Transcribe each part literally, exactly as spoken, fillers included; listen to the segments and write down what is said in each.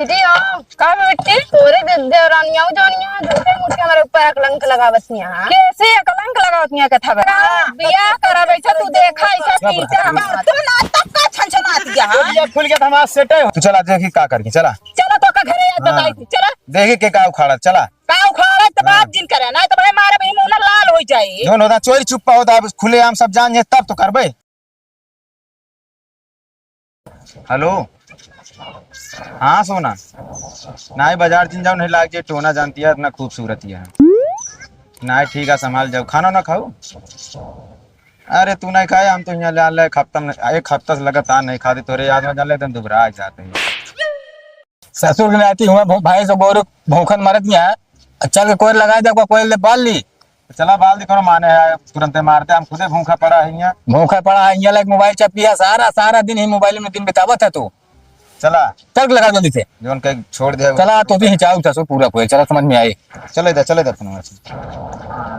दीदी, आओ। का बे बिट्टी? तोरे दे-, देवरानिया जौनिया झूठे मूठे हमरे ऊपर कलंक लगावत हियाँ। कैसे ये कलंक लगावत हियाँ कथा बे? हाँ। बियाह करा बैठा तू देखा ऐसा क्या टीचर बता? हमार। तू ना तब का छनछनात हियाँ, हाँ? ये खुल गया तो हमारा सेट है। तू चला देखी का करके, चला। चला तो का घरे याद हाँ। बताई थी, चला। देखी के का उखाड़ा, चला। का उखाड़ा तो हाँ। बात जिन करे, ना तो भाई मारे भाई मुंह ना लाल हो जाए। जौन होता चोरी चुप्पा होता, अब खुलेआम सब जान जाए तब तो करबे। हेलो, हाँ सोना, नाहीं बाजार जिन जाओ, नहीं लाग जे टोना, जानती है इतना खूबसूरत है। नाहीं ठीक है, संभाल जाओ, खाना ना खाओ। अरे तू नहीं खाए, हम तो यहाँ ले, ले एक हफ्ता में, एक हफ्ता से लगातार नहीं खाते, तोरे याद में जान ले एकदम दुबरा जाते हैं। ससुर के नाती हुआ भो-, भाई से गोरू भौंकन मरत गया, चल के कोयर लगाए दे, कोयर ले बाल ली। चला बाल दी, करो माने है, तुरंते मारते, हम खुदे भूखा पड़ा है यहाँ। भूखा पड़ा है यहाँ, लाइक मोबाइल चपकी है, सारा, सारा दिन ही मोबाइल में दिन बितावत है तू। चला। चल के लगा जल्दी से। जौन कहीं छोड़ दे। चला, तो भी चाहू था सो पूरा कोई, चला समझ में आई। चले दे, चले दे अपना।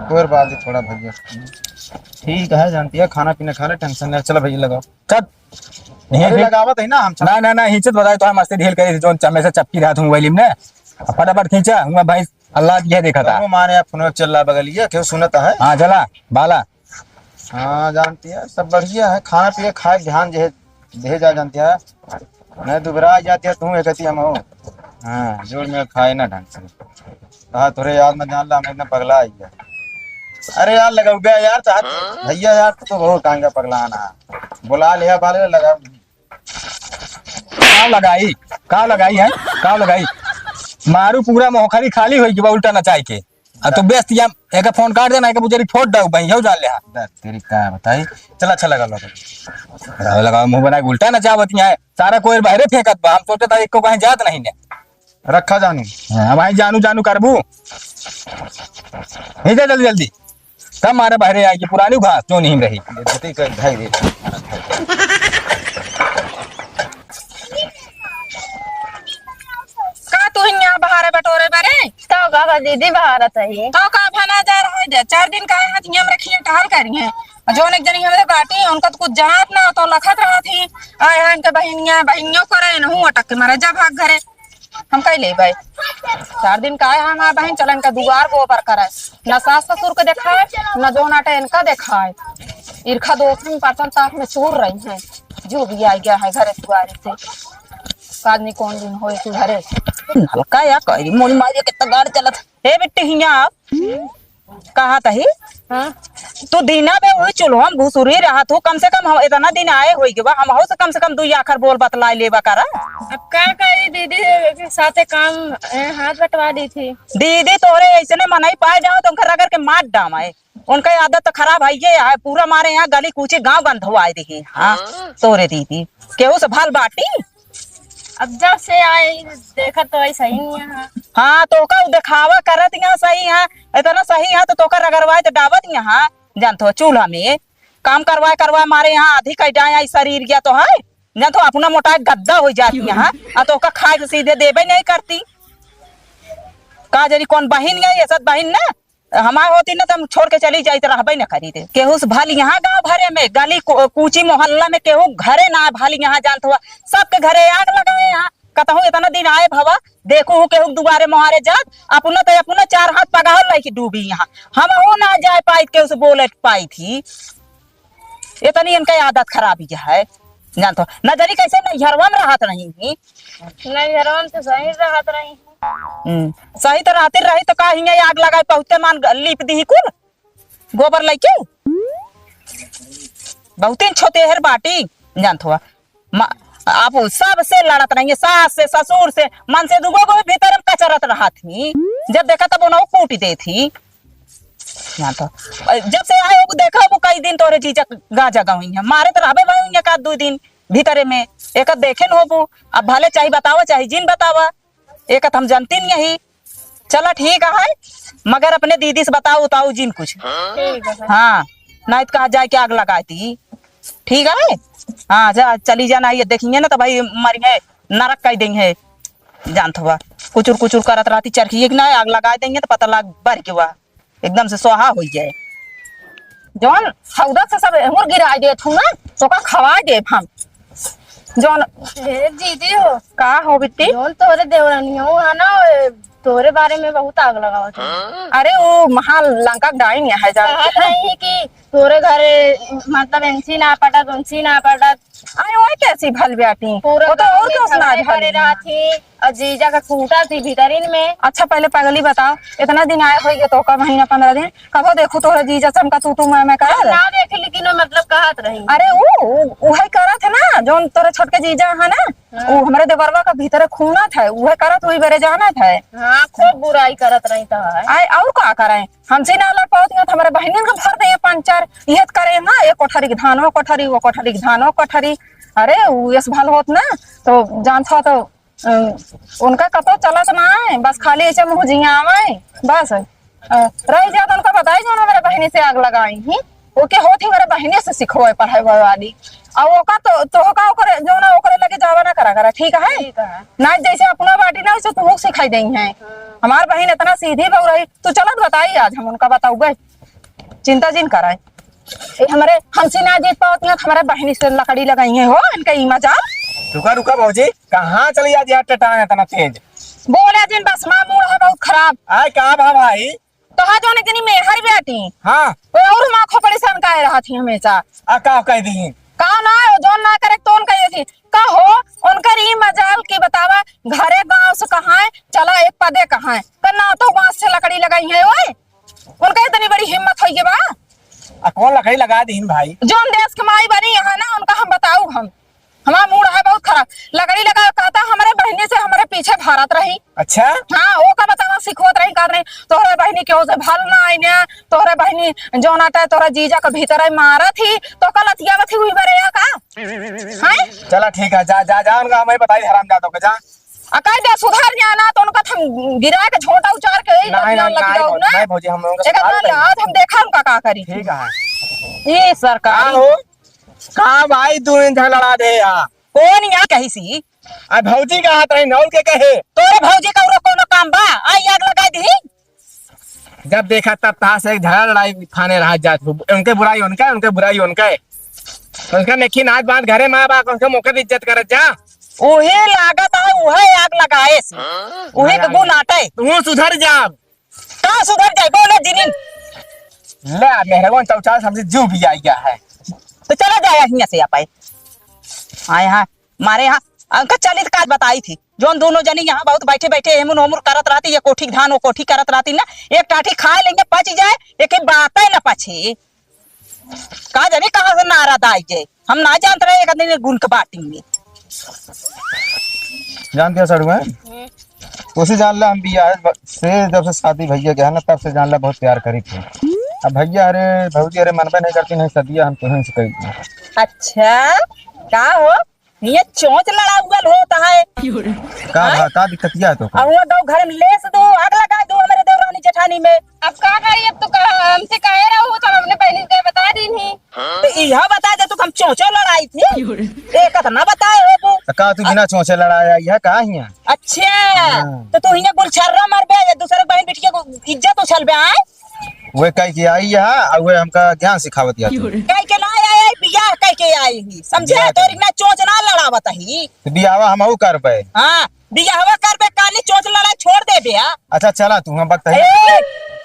कोयर बाल दी थोड़ा भैया। ठीक है, जानती है, खाना पीना खा ले, टेंशन नहीं, चला भैया लगाओ। चल। नहीं, अरे फिर लगावत है ना हम। ना, ना, ना, हिंचत बताए तो हम मस्ती ढील करी थी, जो हमेशा चपकी रहा था मोबाइल में। अब फटाफट खींचा, हुआ भाई, अल्लाह ये देखा था। करो मारे, आप फोन चल रहा बगलिया, क्यों सुनता है? हाँ, चला, बाला। हाँ, जानती है, सब बढ़िया है, खाना पिए, खाए, ध्यान जे, दे जा, जानती है। नहीं, दुबरा जाती है, तू एक कहती हम हो। हाँ, जोड़ में खाए ना ढंग से। कहा, "तोरे याद में जान ला, हम एकदम पगला आई है।" अरे यार, लगाऊ गया यार, चाहत भैया यार, तू तो बहुत टांगा पगला ना। बुला लिया बाले, लगाऊ। का लगाई? का लगाई है? का लगाई? मारू पूरा मोखरी खाली होई गवा उल्टा नचाई के। आ तू बेस तिया, एक फोन काट देना, एक बुजरी फोड़ डाऊ भाई, यहू जान ले हा। बस तेरी का बताई। चल अच्छा लगा लो। लगा, लगा, मुंह बना के उल्टा नचावत है। सारा कोई बाहरे फेंकत बा, हम सोचत हा एको कहीं जात नहीं ने। रखा जानू। हाँ, भाई जानू, जानू करबू। नहीं जा जल्दी, जल्दी। तब मारे बहरे आई कि पुरानी घास जो नहीं रही। बेइज्जती कर, भाई रे। का तू हियाँ बहारे बटोरे बरे? तो का बा दीदी, बहारत ही। तो का भना जा रहा है दे? चार दिन का है, हियाँ में रखिए, टहल करिए। जौन एक जनी हमरे बाटी, उनका तो कुछ जनात ना, तो लखत रहत ही। आए हैं इनके बहिनिया, बहिनियों करे, नहू अटक के मारे, जा भाग घरे। हम कह ले भाई, चार दिन का आए हम आ बहन, चल इनका दुआर गोबर करे, न सास ससुर के देखाए, न दोनाटे इनका देखाए। इरखा दोखन परसन ताप में चूर रही हैं, जो भी आ गया है घरे दुआरे से। काजनी कौन दिन होए सुधरे। नलका या करी मोरी मारी कितना गाड़ चलत। ए बिट्टी हियाँ आओ। कहा तही? हाँ। तू दीना बे वही चूल्हा में घुसुरी रहा तू, कम से कम हम इतना दिन आए होई गवा, हमहू से कम से कम दुई आखर बोल बतलाए लेबा करा। अब का करी दीदी के साथे काम, ए, हाथ बटवा दी थी। दीदी तोहरे ऐसने मनई पाए जाओ तो उनका रगड़ के मार डामाए। उनका आदत तो खराब है ये है, पूरा मारे यहाँ गली कूची गाँव गंधवाए दे। हाँ, तोहरे दीदी केहू से भल बाटी? अब जब से आई, देखत तो आई सही नहीं है। हाँ, तो का उ देखावा करत यहाँ सही है, इतना सही है, तो तोका रगड़वाए तो डाबत यहाँ, जानत हो, चूल्हा में काम करवाए, करवाए मारे यहाँ आधी कई डाए आई शरीर गया तो है, जानत हो, अपना मोटाए गद्दा हो जाती यहाँ, आ तोका खाए के सीधे देबे नहीं करती। का जरी कौन बहिन है, ये सब बहिन ना, हमार होती ना, तो हम छोड़ के चली जाई, तो रहबे न करी रे। केहू से भल यहाँ गाँव भरे में, गली कू-, कूची मोहल्ला में केहू घरे ना भल यहाँ, जानत हुआ, सबके घरे आग लगाए यहाँ। कतहु इतना दिन आए भवा, देखू हूँ केहू के दुआरे मोहारे जात, अपना तो अपना चार हाथ पगाहल रही कि डूबी यहाँ। हमहू ना जाए पाई, केहू से बोले पाई थी। इतनी इनका आदत खराबी है, जानत हो। नजरी कैसे नैहरवा में रहत रही ही। नैहरवा में तो सही रहत रही। हम्म, सही तो रहती रही तो का हियाँ आग लगाए पहुँचते मान ग-, लीप दी कुल गोबर लेके। बहुते छोटे हर बाटी, जानत हुआ। मा-, आप सबसे लड़त रही, सास से, ससुर से, मन से दुगो गो भीतर में कचरत रहत ही। जब देखा तब उन्हों कूट देत ही। ना तो, जब से आए हो, देखा वो कई दिन तोरे जीजा गाजा गई है, मारे तो रहबे भाई एक आध दो दिन भीतरे में, एक आध देखे न होबू। अब भले चाहे बतावा, चाहे जिन बतावा, एक आध हम जानती नहीं यही। चला ठीक है, मगर अपने दीदी से बताओ, उताओ जिन कुछ। ठीक है। हाँ, नहीं तो कहा जाए कि आग लगा दी। ठीक है, हाँ, जा, चली जाना, ये देखेंगे ना तो भाई मरिए, नरक कह देंगे। जानत हुआ, कुचुर कुचुर करत रहती चरखी, एक ना आग लगा देंगे तो पता लग बर के हुआ। एकदम से स्वाहा होइ जाए। जौन हौदा से सब एहुर गिराइ देत हूँ ना, तोका खवाइ देब हम। जौन ए, दीदी हो। का हो बिट्टी? जौन तोरे देवरानिया हो है ना, ए, तोरे बारे में बहुत आग लगावत है। अरे, वो महालंका डाइन यहाँ है, जानती कहत है? रही कि तोरे घरे, मतलब, एनसी ना पटत, उनसी ना पटत। अरे, वही कैसी भल ब्याटी? पूरा वो तो गाँव और में दोस्त ना झगड़े करे झगड़ी। रहत ही, और जीजा का कूटा थी भीतरिन में। अच्छा, पहले पगली बताओ, इतना दिन आए होइगे, तो का महीना पन्द्रह दिन, कबो देखू तोहरे जीजा से हमका तू, तू, मैं, मैं करत? ना देखे, लेकिन वो मतलब कहत रही। अरे उ, उ, उहे करत है ना, जौन तोरे छोटके जीजा है ना, हाँ। उ हमरे देवरवा का भीतरे खूनत है, उहे करत, वही बेरे जानत है। हाँ, खूब बुराई करत रही तो है। आए, और का करे? हमसे ना लड़ पावत ना, तो हमरे बहिनिन का भर दे पंचर, इहे तो करे ना, एक कोठरी के धान, वो कोठरी, वो कोठरी के धान, वो कोठरी। अरे, उ यस भल होत ना, तो जानत हो तो अ, उनका कतौ चलत ना है, बस खाली ऐसे मुँह जियावे, बस। अ, रही जात उनका बताई, जौन हमरे बहिनी से आग लगाई ही, ओके होत ही हमरे बहिनी से सिखोए पढ़ाई वाली। और ओका तो, तोहका ओकरे, जौन ओकरे लगे जावा ना करा करा, ठीक है? ठीक है। ना जैसे अपना बाटी ना, वैसे तुहू सिखाई देई हैं। हाँ। हमार बहिन इतना सीधी बहु रही, तू चलत बताई, आज हम उनका बताऊबे। चिंता जिन कराए। ए, हमरे, हमसे ना जीत पावत ना, हमरे बहिनी से लकड़ी लगाई है हो, इनका ई मजाल। रुका, रुका भौजी, कहाँ चली आज यार टटान इतना तेज? बोले जिन, बस माँ मूड है बहुत खराब। आय का भा भाई? तो हाँ, जौन इतनी मेहर बेटी। हाँ। वो और माँ खोपड़ी सन का रहा थी हमेशा। आ का कह दी? का ना, वो जौन ना करे तो उनका ये थी। का हो, उनकर ई मजाल की बतावा, घरे गाँव से कहाँ है, चला एक पदे कहाँ है। का ना तो बाँस से लकड़ी लगाई है, ओए। उनका इतनी बड़ी हिम्मत होइगे बा? आ, कौन लकड़ी लगा दीन भाई? जौन देश के माई बनी यहाँ ना, उनका हम बताऊ हम। हमार मूड है बहुत खराब। लकड़ी लगा कहता, हमरे बहिनी से हमरे पीछे भारत रही। अच्छा? हाँ, वो का बतावा सिखवत रही, कहत रही, "तोहरे बहिनी केहू से भल ना आइने, तोहरे बहिनी जौन आटा तोहरा जीजा के भीतर आई मारत ही, तो का लतियावत ही उही बरे या का?" हैं? चला ठीक है, जा, जा, जा, उनका हमें बताई हराम जादो के, जा। आ कह दे सुधर जाना, तो उनका हम गिरा के झोंटा उचार के यही नहीं, लतिया नहीं, लग नहीं, जाऊ भौजी, ना। नहीं भौजी, हम लोगों का एक सुधार बार देंगे। आज हम देखा उनका का करी। ठीक है। ये सरकार। का हो? का भाई, तू इन झगड़ा दे या? कौन या कही सी? आ भौजी का हाथ रही, नौल के कहे। तोरे भौजी का उरो कोनो काम बा? आई आग लगा दी। जब देखा तब तहाँ से एक झगड़ा लड़ाई थाने रहा जात हो। उनके बुराई उनका, उनके बुराई उनका है। उनका नेखी नाच बात घरे माँ बाप, उनके मौके पे इज्जत करत जा। उहे लागत है, उहे आग लगाए से। उहे के गुण आटे। तू सुधर जा। का सुधर जाए? बोले जिनिन। ले, मेहरगन चौचाल हमसे जीव भी आ गया है। तो चला जाए हियाँ से आप आए। आए हाँ, मारे हाँ, अंकल चली तो काज बताई थी। जौन दोनों जनी यहाँ बहुत बैठे बैठे एमुन ओमुर करत रहती, ये कोठी धान वो कोठी करत रहती ना, एक टाठी खा लेंगे पच जाए, एक ही बात है ना पछे। का जाने कहाँ से नारद आई जाए, हम ना जानत रहे एक आदमी गुण के बाटी में। जान दिया सड़ुआ? हम्म। उसे जान ला हम बियाह ब-, से जब से शादी भैया के है ना, तब से जान ला बहुत प्यार करी थे। अब भैया अरे भौजी अरे मनबे नहीं करती, नहीं सदिया हम तुहन से कही। अच्छा, का हो? ये चोंच लड़ाउअल होत है। का हाँ? भा, का दिक्कतिया है तो? अब वो दो घर में लेस दो, आग लगा दो हमरे देवरानी जेठानी में। अब का करी, अब तो कहा, हमसे कहे रहो तो हम अपने बहनी से बता दी नहीं। तो इहा बता दे तू हम चोंचो लड़ाई थी। एक तो ना बताए हो तू। तो का तू बिना चोंचे लड़ाया, यह का हिया? अच्छा, हाँ। तो तू हिया गुलछर्रा मरबे, ये दूसरे बहन बिटिया को इज्जत उछलबे, आए? वे कह के आई यहाँ, और वे हमका ज्ञान सिखावत या तू। कह के ना आई, आई, बियाह कह के आई ही, समझे? बियाह तोर के। इतना चोंच ना लड़ावत ही। तो बियाहवा हमहू करबे। हाँ, बियाहवा करबे, काली चोंच लड़ाई छोड़ देबे, हाँ? अच्छा, चला तू, हम बकत ही। ए,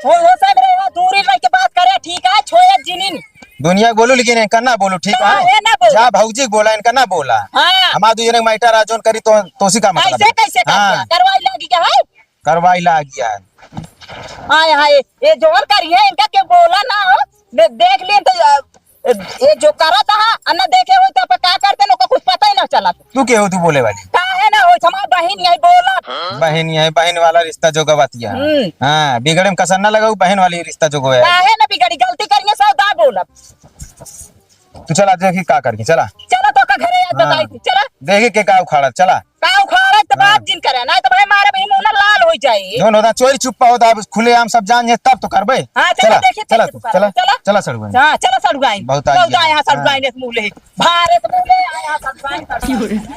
वो, वो सब रे, वो दूरी रह के बात करे, ठीक है? छोया जिनिन। दुनिया बोलू, लेकिन इनका ना बोलू, ठीक है? काहे ना बोलू? जा भौजी के बोला, इनका ना बोला। हाँ। हमार दू जने के मैटर आ, जोन करी तो, तोसी का मतलब ऐसे है? कैसे कर हाँ। दिया? करवाई लागी क्या है? करवाई लागी है। हाय, हाय, ये जोन करी है, इनका के बोला ना हो। दे-, देख लें तो, अ, ये जो करत हा, आ ना देखे होई तो आप का करते, ओका कुछ पता ही ना चलत। तू के हो, तू बोले वाली? काहे ना होई, हमार बहिन यही बोलत। बहिन यही, बहिन वाला रिश्ता जो गवतिया। हम्म। हाँ, बिगड़े में कसर ना लगाऊ, बहिन वाली रिश्ता जो गवा। काहे ना बिगड़ी, गलती करिए, सब दा बोलब। तू चला, देखी का करके, चला। चला, तो का घरे आज हाँ। बताई थी, चला। देखी के का उखाड़ा, चला। का उखाड़ा तो हाँ। बात जिन करे, ना तो भाई मारे भाई मुंह ना लाल हो जाए। जौन होता चोरी छुपा होता, अब खुलेआम सब जान जाए तब तो करबे। हाँ, चला, चला, देखिए, चला चला, तू, चला, चला, चला। चला सड़ुआइन। हाँ, चला सड़ुआइन। बहुत आ बहुत गया। आए यहाँ हाँ। सड़ुआइन एक मुँह ले। भारत मुँह ले आए यहाँ सड़ुआइन, सड़ुआइन।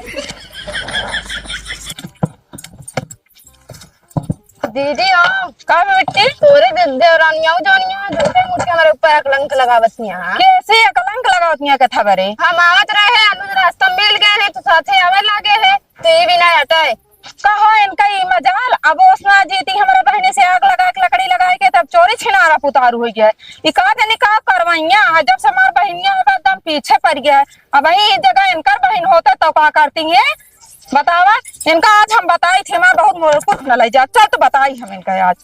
दीदी, आओ। का बेटी? तोरे दे-, देवरानिया जौनिया, झूठे मूठ के हमारे ऊपर कलंक लगावत हिया। कैसे ये कलंक लगावत हिया कथा बरे? हम आवत रहे, अनुज रास्ता मिल गए हैं, तो साथे आवे लागे है, तो ये भी ना हटे। कहो इनका ई मजाल, अब ओस ना जीती, हमरा बहिनी से आग लगा के, लकड़ी लगा के, तब चोरी छिनारा पुतारू होइ गया। ई का जानी का करवइया, आ जब से हमार बहिनिया है, एकदम पीछे पड़ गया है। अब वही जगह इनकर बहिन होते तो का करती है, बतावा। इनका आज हम बताई थी, हमार बहुत मोर कुछ न ले जा। चल तो बताई हम इनका आज।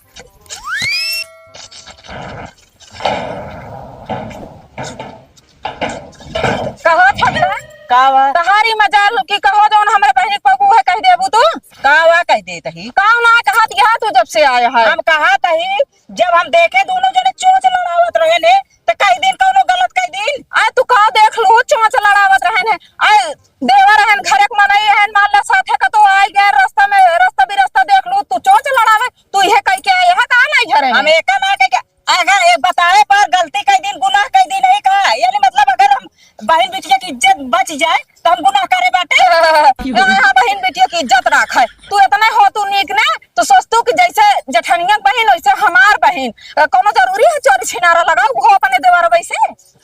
कहो छोटका, का बा? तहारी मजाल कि कहो जौन हमरे बहिनी के पगू है कह देबू तू? का बा कह देत ही? का ना कहत यहाँ तू जब से आया है? हम कहत ही, जब हम देखे दोनों जने चोंच लड़ावत रहे ने, त कह दिन कौनो गलत कह दिन? आय तू का देख लू चोंच लड़ावत रहे ने? आय देवर रहन, घरे के मनई रहन, मान ला साथे का तो आइ गए, रास्ता में, रास्ता बिरास्ता देख लू, तू चोंच लड़ावे, तू इहे कह के आए, यहाँ कहाँ नहीं घरे हम में? एका ना कह के, अगर एक बताए पर गलती कह दिन, गुनाह कह दिन, नहीं कहा, यानी मतलब अगर हम बहिन बिटिया की इज्जत बच जाए, तो हम गुनाह करे बाटे। हाँ, हाँ, बहिन बिटिया की इज्जत रख है, तू इतने हो, तू नीक ने, तो सोचतू कि जैसे जेठनिया के बहिन, वैसे हमार बहिन, अ, कौनो जरूरी है चोरी छिनारा लगाओ, वो अपने देवर वैसे?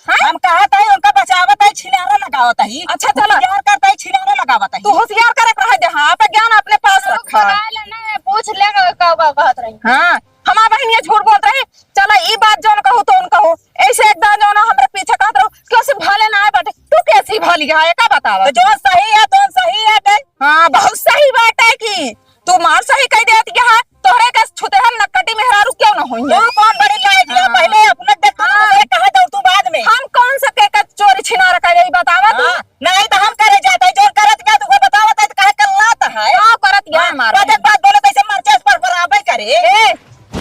हैं? हम कहत हई, उनका बचावत हई, छिनारा लगावत हई। अच्छा, चलो। होशियार करत हई, छिनारा लगावत हई। तू होशियार करे के रहे दे, हाँ, आपन ज्ञान अपने पास रखा। कराए ले ना, पूछ ले, का, का कहत रही। हाँ, हमार बहिन ये झूठ बोलत रही। चलो, ई बात जौन कहू, तौन कहू। ऐसे एक दान जौन हमरे पीछे कहत रहो, क्यों से भले ना आए बाटे? तू कैसी भली है, एका बतावा। तो जौन सही है, तौन सही है बे। हाँ, बहुत सही बात है कि तू मार सही कह देत यहाँ, तोहरे के छुतेहन नकटी मेहरारू क्यों न होई है? तू कौन बड़ी लायक है? हाँ। पहले अपना देख, तू हाँ। दूसरे कहाँ जाऊ तू बाद में? हम कौन सा के, के चोरी छिनार कर गई बतावा तू? हाँ, नहीं तो हम करे जाते हैं, जोर करत क्या तू बतावत है तो कहे कल्लात है। का करत गया हाँ, हमार बात बहिन? एक बात बोले तो ऐसे मरचे पर बराबर करे। ए,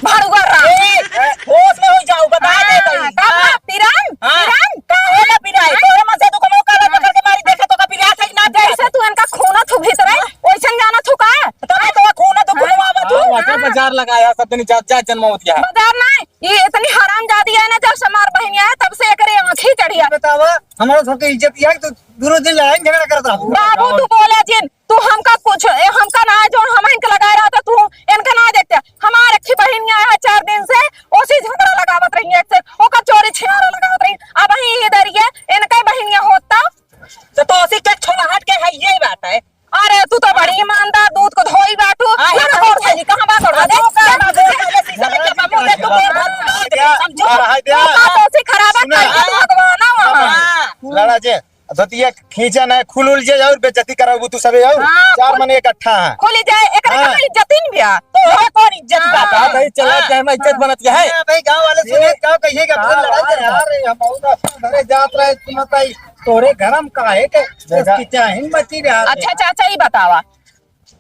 भाड़ुआ राम। ए, होश में हो जाओ, बता दे हाँ, तनी। का हाँ। पिरान? हाँ। पिरान? का होला पिराई? हाँ। तोरे मन से तू कमाओ काला हाँ। पकड़ के मारी, देखे तो का पिरात है कि ना पिरात जैसे है? तू इनका खूना थू भीतर है, हाँ। वैसन जाना थू का? तबे तो खूना तो हाँ। खुलवा बा तू। हाँ, वाटर हाँ। बाजार लगाया, सब दिन जात जात जन्मावत गया। बाजार ना, ये इतनी हरामजादी है ना, जब से हमार बहिन आए, तब से एकरे आँखी चढ़िया। बतावा, हमारा सबके इज्जत किया कि तू दोनों दिन लड़ाई झगड़ा करत रहो। बाबू, तू बोला जिन, तू हमका कुछ, ए, हमका ना जो हम इनके लगाए रहा था, तू इनका ना देखते। हमार अक्खी बहिनिया है चार दिन से, ओसी झगड़ा लगावत रही है, एक से ओकर चोरी छिनारा लगावत रही। अब ही इधर ये इनके बहिनिया होता। तो, तो ओसी के छोला हट के है, यही बात है। अरे, तू तो बड़ी ईमानदार, दूध को धोई बाटू। आ, लगा है। गोड़ धोई, कहाँ बा गोड़ आ, धोई? तू का बात है? पहले शीशा में जब मुंह देख, तू गोड़ धोई, समझो? आ, है क्या? तू का तो ओसी खराब है, सुना। कहीं भगवान ना वहाँ। हाँ। लड़ा जे, धोतिया खींचा ना, खुल उल जे और बेइज्जती कराबू तू सबे और। हाँ, चार खुल मने इकट्ठा है। खुली जाए, एकरे हाँ। कहाँ इज्जत ही नहीं बिया? तो है कौन इज्जत हाँ। बात है? हाँ भाई, चला हाँ। जाए, मैं इज्जत बनत क्या है? हाँ भाई, गाँव वाले सुने, ये गाँव कहिए कि हम हाँ, लड़ाई हाँ, करे। यार, हम और अपने घरे जात रहे, सुनत आई। तोरे घर में काहे के देखा। इसकी चाहिन मची रहा है। अच्छा चाचा, ई बतावा,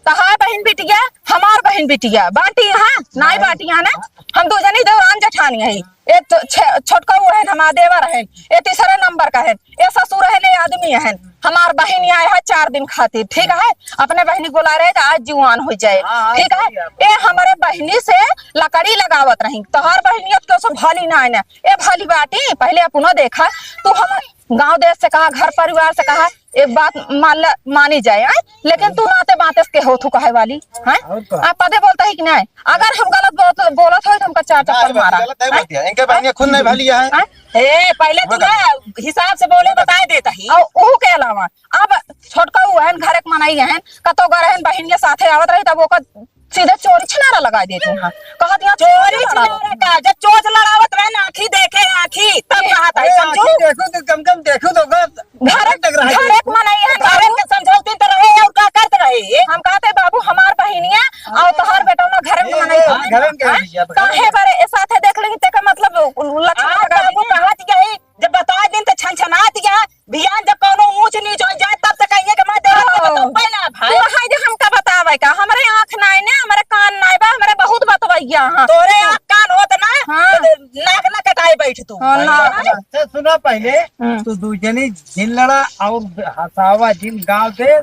तहार बहिन बिटिया, हमार बहिन बिटिया, बाटी यहाँ, नाई बाटी यहाँ ना, हम दो जनी देवरान जेठानी है। एक तो छे-, छोटका वो है, हमार देवर है, ये तीसरे नंबर का है, ये ससुर है, ये आदमी है, हमार बहिन यहाँ है चार दिन खातिर, ठीक है, अपने बहिनी को बुला रहे तो आज जुआन हो जाए, हाँ, हाँ, ठीक है, सही है। ये हमारे बहिनी से लकड़ी लगावत रही, तोहार बहिनियत क्यों से भली ना है ना, ये भली बाटी, पहले अपनो देखा, तू हम गाँव देश से कहा, घर परिवार से कहा, एक बात मान ले, मानी जाए, हैं? लेकिन तू नाते बाते के हो, तू कहे वाली, हैं? और का? आप पदे बोलता है कि नहीं? अगर हम गलत बोलत, बोलत हो तो हमका चार ना, चप्पल ये बात मारा, गलत है, हैं? बात है। इनके बहिनिया खुद नहीं भली है। हैं? ए, पहले तू ना हिसाब से बोले, बताए देता ही। और ओहू के अलावा, अब छोटका ऊ है, घर एक मनई है, कतो घर है, बहिनिया साथे आवत रही, तब ओकर सीधे चोरी छिनारा लगाई देती हैं। कहत यहाँ चोरी चोरी छिनारा छिनारा का, जब चोंच लड़ावत रहे ना, आँखी देखे आँखी, तब ए, कहत है, ए, समझू? आँखी देखू तो कम कम देखू तो ओकर घर, लग रहा है। घर एक मनई है, घर बाबू। के समझौती तो रहे और का करत रहे? हम कहते बाबू हमार बहिनिया और तोहार बेटौना घर में ए, मनई ए, है। घर में हाँ? कह दीजिए, अब घर में। काहे बरे ए साथे देख लेंगे तेका मतलब लक्षण आज लगा बाबू देंगे। कहत यही, जब बता दिन तो छनछनात या, बिहान जब कौनो ऊंच नीच हो जाए, तब तो कहिए कि मैं देवर के हाँ। बतौबे ना भाई। तू हाय जे हमका बतावे का, हमरे आँख नाय ने, हमरे कान नाय बा, हमरे बहुत बतवैया हाँ। तोरे आँख कान होत ना, हाँ। तो नाक ना कटाए बैठ तू। हाँ, ना। अच्छा, सुना पहले, हम्म। तू दू जनी जिन लड़ा और हंसावा जिन गाँव दे,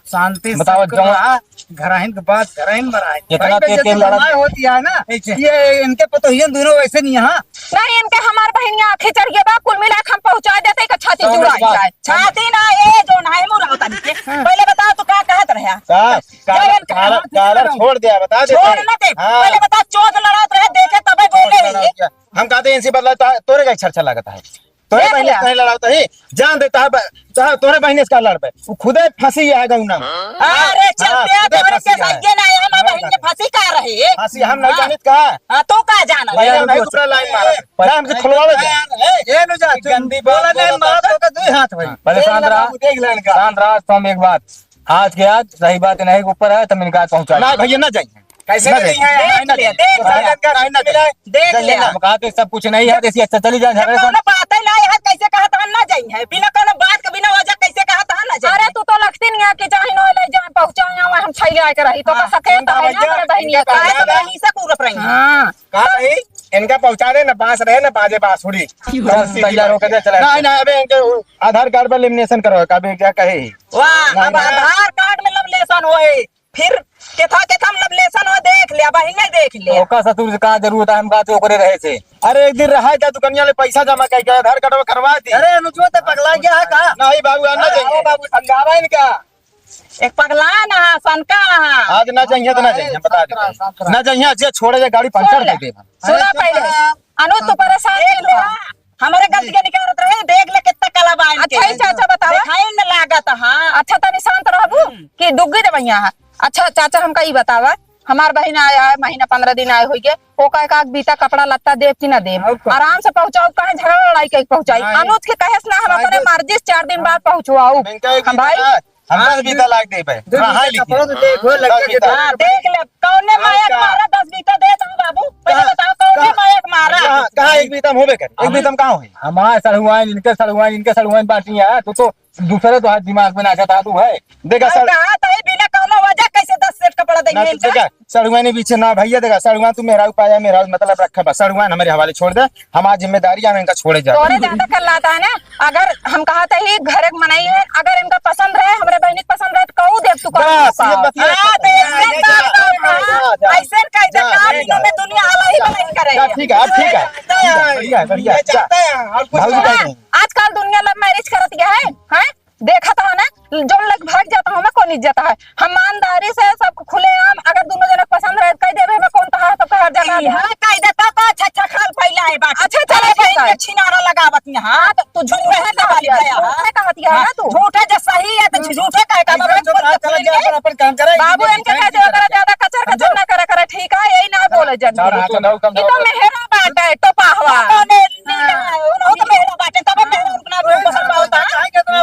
शांति से बताओ, तू जमा रहा, घराहिन के बात घराहिन में रहा। जितना भाई, तेज बेइज्जती तेज लड़ा। बनाए होती है ना, ऐसे। ये इनके पतोहियन दोनों वैसे नहीं यहाँ। नहीं, इनके हमार बहिनिया आँखें चढ़ गया बा, कुल मिला के हम पहुँचा देते, एक छाती तो जुड़ा बस। जाए। छाती ना, ए जो ना, ए मुरा होता नहीं। हाँ। पहले बताओ, तू का कहत रहा? का? जब कालर, इनके कालर, हाथ में कालर लगा। छोड़ दिया, बता देते छोड़ हैं। ना दे। हाँ। पहले बता, चोंच लड़ात रहे, देखे तबे बोले चोंच ही। लड़ात क्या? हम कहते हैं, इनसे बदला तो तोरे का एक छरछर लागत है। तोरे देख बहिनी लिया। से नहीं लड़ावत ही, जान दे, तोहरे ब-, तोहरे, तोहरे बहिनी से का लड़बे? उ खुदे फंसी है गौना में। अरे, हाँ, चलते हैं, खुदे तोरे फंसी के है। सगे ना है, हमार बहिन के फंसी का रहे? फंसी हम नहीं हाँ। जानित का? हाँ, तो का जाना? भैया, भैया, नहीं रुको। दूसरा लाइन मारा। पर ना, हमसे खुलवावे दे। ए, ए, नु जा, गंदी बोला बात नहीं, बोलता मारा है। तो का दुई हाथ भाई। हाँ, पहले देख शांत ले रहा। बाबू, देख ले इनका। शांत रहा, तो हम एक बात, आज के आज सही बात नहीं के ऊपर है, तो हम इनका आज पहुंचा ना, देंगे। भैया, ना जाइए। कैसे ना नहीं जाइए। है? देख ना ले, जाइए। देख ना ले। जाइए, ना, ना जाइए। देख ले। हम कहा तो सब कुछ नहीं है, जैसे अच्छा चली जाए, झगड़े से। कौनो बात ही नहीं है, कैसे कहा था ना जाइए? बिना कौनो बात के, बिना वजह कैसे कहा था ना जाइए? अरे, तू तो लगती नहीं है कि चाहे नो ले जाए, पहुंचाए, हम छई ले आके रही, तो हाँ, का सके उनका तो है ना, भैया, मेरे बहन ये इनका काहे तो भैया। बहन से पूरब रही है। हाँ। कहा नहीं, इनका पहुंचा दे, ना बांस रहे, ना बाजे बांसुरी। बस, तैयार होकर दे, चला। नहीं, नहीं, अबे इनके उ-, आधार कार्ड पर लेमिनेशन करो, का बे क्या कहे? वाह, नहीं, अब नहीं। आधार कार्ड में लेमिनेशन होए, फिर केथा, केथा में लेमिनेशन हो, देख ले, अब ही नहीं देख ले। ओका ससुर से का जरूरत है, हम का तो ओकरे रहे से। अरे, एक दिन रहा था दुकनिया ले पैसा जमा करके, आधार कार्ड करवा दी। अरे, अनुजो ते पगला गया है का? नहीं बाबू, ना अरे, जाइए। बाबू, समझावा इनका। एक पगला ना, सनका ना। आज ना जाइए तो ना जाइए, हम बता देते हैं। ना जाइए, आज ये छोड़े, ये गाड़ी पंचर सुन ले, कर देगा। सुना अरे, पहले। चुप रहा। अनु, तू परेशान देख मत ले, हो। हमरे गलती के निकारत रहे, देख ले कितना कला बा इनके। अच्छा, ही चाचा बतावा। दिखाई न लागत, हाँ। अच्छा, तनी शांत रहबू हम्म। कि डुग्गी देबैया है। अच्छा, चाचा, हमका ई बतावा, हमार बहिन आया है, महीना पन्द्रह दिन आए होइगे, ओका एक आध बीता कपड़ा लत्ता देब कि ना देब? और का? आराम से पहुँचाऊ, काहे झगड़ा लड़ाई के पहुँचाई? नहीं। अनुज के कहे से ना, हम अपने मर्जी से चार दिन बाद पहुँचवाऊ। इनका एक हम भाई, बीता हम हाँ, दस बीता लाग देबे। दस हाँ, हाँ, बीता लेकिन कपड़ा तो देखो, लग दस के बीता। हाँ, देख ले, कौने हाँ, माया का? मारा दस बीता दे दो बाबू। पहले कहाँ? बताओ, कौने कहाँ? माया मारा? कहाँ, कहाँ एक बीता में होबे करे? एक हाँ। बीता में कहाँ होई? हमार सड़ुआइन, इनके सड़ुआइन, इनके सड़ुआइन बाटी है। तू तो दूसरे तो हाथ दिमाग में नाचत है, तू है। देखा अरे सड़- कहाँ तो है, बिना कौनो वजह कैसे दस सेट कपड़ा देंगे ना, इनका? देखा, सड़ुआइन पीछे ना भैया, देखा, सड़ुआइन तू मेहरारू पाया, मेहरारू मतलब रखा बस, सड़ुआइन हमरे हवाले छोड़ दे, हमार जिम्मेदारी हम इनका छोड़े जाते। तोरे ज्यादा कर लाता है ना, अगर हम कहा थे ही घर एक मनई है, अगर इनका पसंद रहे, हमरे बहनी के पसंद रहे, तो कहू देब तू कहू बस, का? ये बतिया हाँ, खत्म। तो ऐसे जा, बात जा, बात जा, है। जा, जा। ऐसे कह दे, जा, काम जा। में दुनिया वाला ही बनाई करे। जा, ठीक है, अब ठीक है। ठीक है, बढ़िया है, बढ़िया है। ये जा। चाहता है, और कुछ भाभी चाहता है। आजकल दुनिया love marriage करत गया है, हैं? देखा था ना, जो लग भाग जाता हूँ मैं, कौन इज्जत है? हम ईमानदारी से सब खुलेआम, अगर दोनों जने पसंद रहे, कह देबे, मैं कौन तहार सबका हर जगह दे। हाँ, कह देता तो अच्छा, अच्छा खाल फैला है बात। अच्छा, चला अरे, ठीक है। छिनारा लगावत यहाँ। हाँ, तो तू झूठे कहत है, कहत है, हाँ। झूठे कहत है ना तू। झूठे जो सही है, तो झूठे कहे का ऐसे मतलब चुप रहा, चला जा, अपन, अपन काम करे। बाबू, इनके कहे से ओकरा ज्यादा कचर, कचर ना करे, करे, ठीक है, यही ना बोले जन। हाँ, हाँ, चलो, कम ये तो करो। मेहरा बाटे, टोपाहवा। हाँ। उन्हों तो मेहरा बाटे, तब मेहरा रुकना भी पसंद पावता।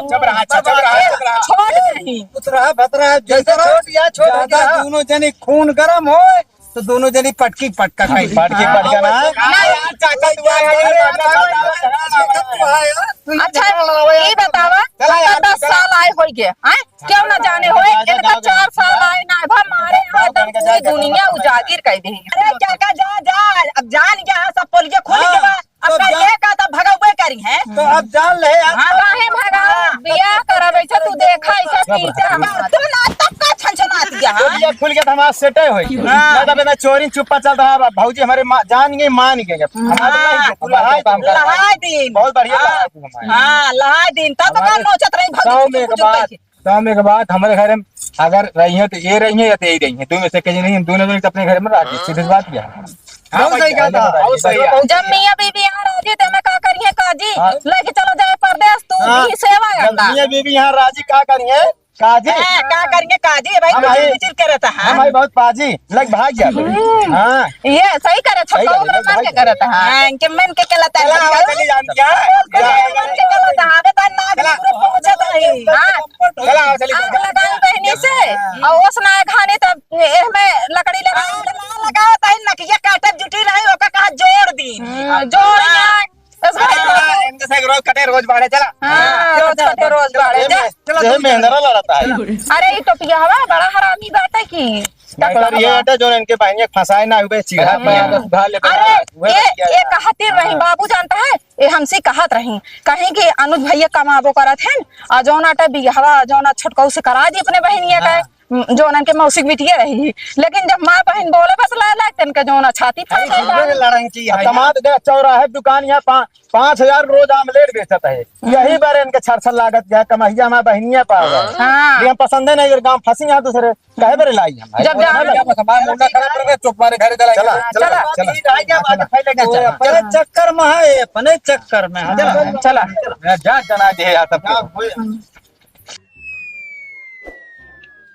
चुप रहा, अच्छा, चुप रहा, चुप रहा। छोड़ नहीं। उतरा, बतरा, जैसे ज्यादा, छोट या छोट ज्यादा हो गया। दोनों जने खून गरम हो, तो दोनों जने पटकी पटका खाई। पटकी पटका ना। ना यार, चाचा, तू आया है, अरे, चाचा, अरे, चाचा, चाचा, तू अच्छा, झगड़ा लड़ावे ये यार। बतावा, चला यार, दस चला। साल आए होई गए, हैं? क्यों ना जाने होए, जा, जा, इनका गाँव चार जाए। साल आए ना, भा मारे यहाँ गाँव एकदम जाए, पूरी जा, जा, दुनिया जा। उजागिर कर दी। अरे, चाचा, जा, जा, अब जान गया है, सब पोलिया खुल हाँ। गया। अब तो कल जान ये का तब भगवे करी है। तो अब जान ले यार। हाँ, काहे भगा? हाँ। बियाह करा बैठा, तू देखा ऐसा चुप रहा, टीचर चुप रहा। हमारा। तू ना तब का छनछना दिया, हाँ? ये खुल गया तो हमारा सेटे होई। हाँ। ना तब ना चोरी चुप्पा चल रहा है, भौजी हमारे मा-, जान गई, मान गई। हमारे हाँ। नहीं, तू लहाई दे। लहाई दिन। बहुत बढ़िया हाँ। लहाई दिन हमारे। हाँ, लहाई दिन। तब का हमारे नोचत रही भौजी गाँव में कुछ एक कुछ बात, कही। गाँव में एक बात, हमारे घर में अगर रही है तो ये रही है या तो यही रही है, दो में से कहीं नहीं, हम दोनों जने तो अपने घर में रह गए, सीधी बात क्या है? हाँ, बहुत सही कहा था। बहुत सही है। जब मियाँ बीबी यहाँ राजी, तो हमें का करिए काजी? हाँ। लेके चलो जाए परदेस, तू हाँ। भी सेवा जब अंडा। मियाँ बीबी यहाँ राजी, का करिए? काजी? हाँ, का करिए काजी? भाई, हम कुछ भाई, विचिर करता है। हम भाई बहुत पाजी, लग भाग गया। हम्म। हाँ। ये सही करे, सही छोटका करे, उम्र लग मान भाग के गया। करता है। हाँ, इनके मन के कहलाता है। चला, चली जान दिया। मन के कहलाता है, अबे तो नाक चला। में पूरा पहुंचत रही। हाँ। चला, चली आग जान। लगाई बहनी से, हाँ। और ओस ना घाने तब एह में लकड़ी लगा। आग ना लगाओ, तही नकिया काटत जुटी रही, ओका कहा जोड़ दी। हम्म, जोड़ हाँ। ना। बस भाई। हाँ, इनके से रोज कटे, रोज बाढ़े, चला। हाँ, चला, रोज चला, कटे, चला। रोज बाढ़े, ये जा। में-, चला, ये तुम मेहंदरा लड़ता है। अरे, ई तो पियावा बड़ा हरामी बाटे की। क्या नहीं, सर, ये कहला? बेटा जो इनके बहनिया फंसाए ना हुए, चिढ़ा हाँ। पिया। अरे, ये, ये कहती रही, हाँ। बाबू जानता है, ये हमसे कहत रही, कहीं कि अनुज भैया कमाबो करत हैं, आ जौन आटा बियाहवा, जौन आ छोटकऊ से करा दी अपने बहनिया का। हाँ। जोनन के मौसी के बिटिया रही, लेकिन जब माँ बहिन बोले बस ला ला तन के जोना छाती फाड़ देला। लड़न की है। कमात गया चौराहे दुकान यहाँ पा-, पाँच हजार रोज आमलेट बेचत है, यही बारे इनके छरछर लागत गया, कमहिया माँ बहिनिया पावे। हाँ। ये हम पसंदे नहीं, अगर गाँव फंसी यहाँ दूसरे, कहे बरे लाई हम। जब जान क्या बस हमारा मुंडा खराब कर दे, चुप मारे घरे चला चला, गया। चला, चला। चला। अपने चक्कर में है, अपने चक्कर में है। चला। जा जना दे यार सबको।